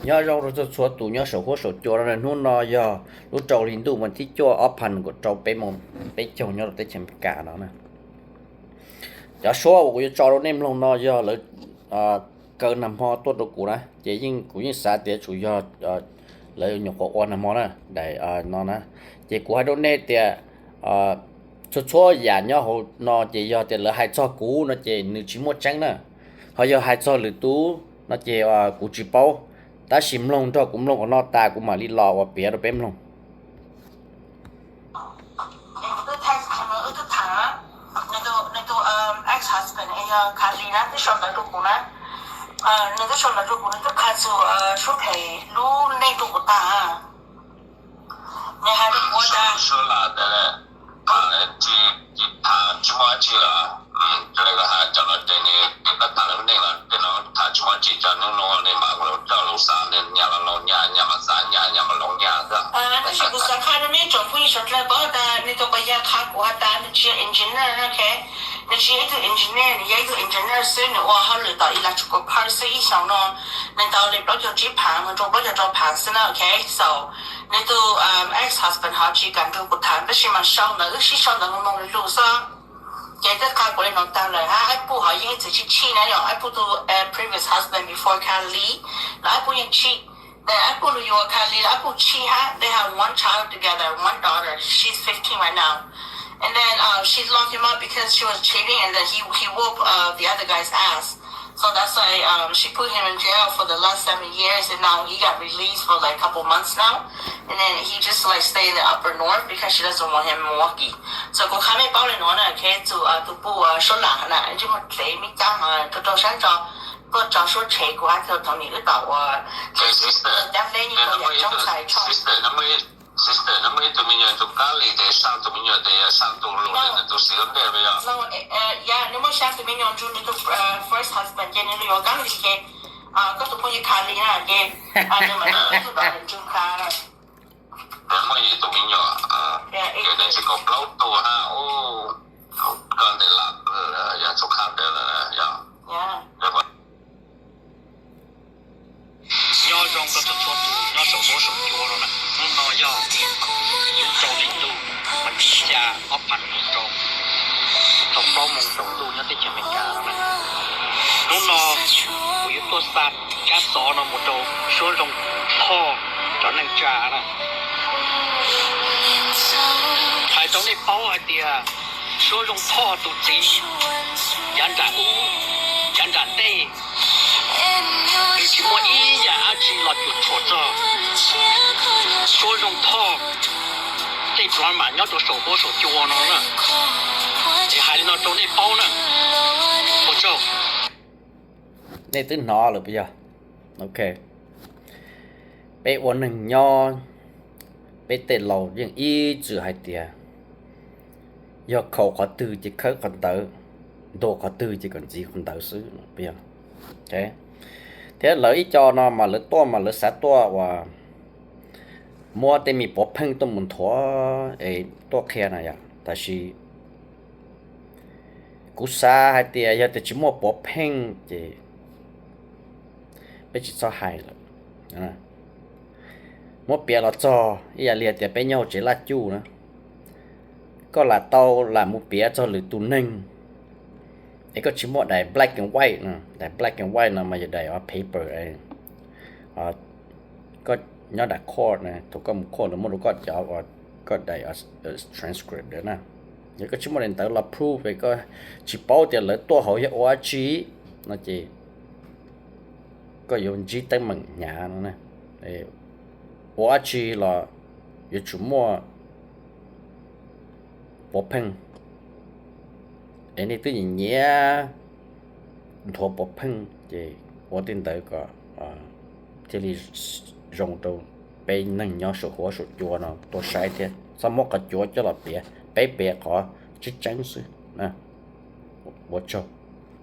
Nyob zoo rau txhua txhua tus nyob saum huab saum cua no, hnub no yog lub rau hli ntuj vas thib cuaj ob phav nees nkaum rau peb moos peb caug nyob rau teb chaws Amelikas no na. Cov suab uas kuv yuav tso rau nej mloog no yog lawv kaw nag hmo tuaj rau kuv na, ces yeej kuv yeej xav tias tsuas yog lawv nyuam qhuav ua nag hmo na, daim no na. Ces kuv hais rau nej tias txhua txhua yam nyob hauv no ces yog tias lawv hais txog kuv no ces nws tsis muaj tseeb na, ho yog hais txog lwm tus no ces kuv tsis paub. Tab sis mloog nrog kuv mloog qhov no tas kuv mam li los ua piav rau peb mloog. Nws tus, nws tus ex husband yog Kali na twb sau ntawv rau kuv na, nws twb sau ntawv rau kuv, nws twb qha txug suab phem lub neej rau kuv tag. Nws hais rau kuv tas, suab lam tas, tsis, tsis tham tsis muaj dab tsi lawm. Cov no ces nws, koj tham lub neej los tej no tham tsis muaj dab tsi, cov hnub no nws mam los coj lus xav, nws nyam los laus nyam, nyam los xav nyam, nyam los laus nyam xwb. Tab sis kuv xav qha rau nej tsoom phooj ywg sawv daws paub tas nws tus quas yawg qha kuv has tas nws tsis yog engineer, ok, nws tsis yog ib tug engineer, nws yog ib tug engineer xwb, nws ua hauj lwm tom electrical part xwb, ib xyoos no nws tau li plaub caug tsib phav mus rau plaub caug rau phav xwb na, ok. So nws tus ex husband ho tsis kam nrog kuv tham, tab sis mas sau ntawv, wb sib sau ntawv mus mus lus lus xwb. Ces twb qha kuv li no tag lawm hab, Ais Puj ho yeej ib txwm tshib tshib na, yog Ais Puj tus previous husband before Kali los Ais Puj yeej tshib. Ais Puj los yuav Kali los Ais Puj tshib hab, they have one child together, one daughter, she's fifteen right now. And then she locked him up because she was cheating, and then he he whooped the other guy's ass. So that's why she put him in jail for the last seven years, and now he got released for like a couple months now. And then he just like stay in the upper north because she doesn't want him in Milwaukee. So kuv qha mej paub li no na, ok, txug tus puj suab lam na, ntsej muag dlev me cab ho rau rau sab nraud, tuaj tso suab tshev kuv hab, thaum ub wb tau ua cab dleb nyob rau yav tsob ntxhais tshoj. Sister, nws muaj ib tug me nyuam tus Kali ces sab tus me nyuam ces yog sab tus lus, nws tus xib hwb peb yog. Ya, nws muaj sab tus me nyuam nrug nws tus first husband ces nws yuav Kali ces koj tus phooj ywg Kali na ces nws mam li tus dov nrug Kali. Nws muaj ib tug me nyuam, ces nws tsis kaum plaub tug hab, koj ntes lam yog txhua qhab tes lawm yog. Nyob zoo rau txhua txhua tus nyob saum huab saum cua no na, hnub no yog lub rau hli ntuj vas thib xya ob phav nees nkaum rau, thaum plaub moos tsaus ntuj nyob teb chaws Amelikas no na. Hnub no kuv yuav tuaj xa kab xov no mus rau Suab Zoo Thoj cov neej tsa na. Hais rau nej paub hais tias Suab Zoo Thoj tus txiv yav nram ub, yav nram ntej, nws tsis muaj ib yam dab tsi los cuam tshuam txog Suab Zoo Thoj tej drama nyob rau saum huab saum cua no na. Es hais li no rau nej paub na, ua tsaug. Nej twb hnov lawm puas yog? Ok, peb ua neeg nyob, peb tej laus yeej ib txwm hais tias yog khaum qhov twg ces khawb qhov ntawd, ntuas qhov twg ces kom ntxiv qhov ntawd xwb, puas yog? Thiab lawv ib co no mas lawv tuaj mas lawv xav tuaj uas muab tej me puav pheej tuaj mus nthuav es tuaj qhia na yom. Tab sis kuv xav hais tias yog tias tsis muaj puav pheej ces peb tsis txhob hais lawm. Muab piav los txog ib yam li tias peb nyob hauv tsev laj cuj na, koj lam tau lam mus piav txog lwm tus neeg es koj tsis muaj daim black and white no. Daim black and white no mas yog daim paper, koj nyob daim court na, thaum koj mus court lawv muab rau koj cov, koj daim transcript na. Yog koj tsis muaj daim ntawd los proof es koj tsis paub tias lawv tuaj hauv yog ua dab tsi no ces koj yuav ntsib teeb meem hnyav no na. Ua dab tsi los yuav tsum muaj puav pheej. Es nej twb nyiam nyiam nthuav puav pheej ces ua tej ntawd kom thiaj li zoo rau peb neeg nyob saum huab saum cua no tuaj saib thiab txhob muab qhov cuav coj los piav, peb piav qhov tseeb tseeb xwb. Ua tsaug.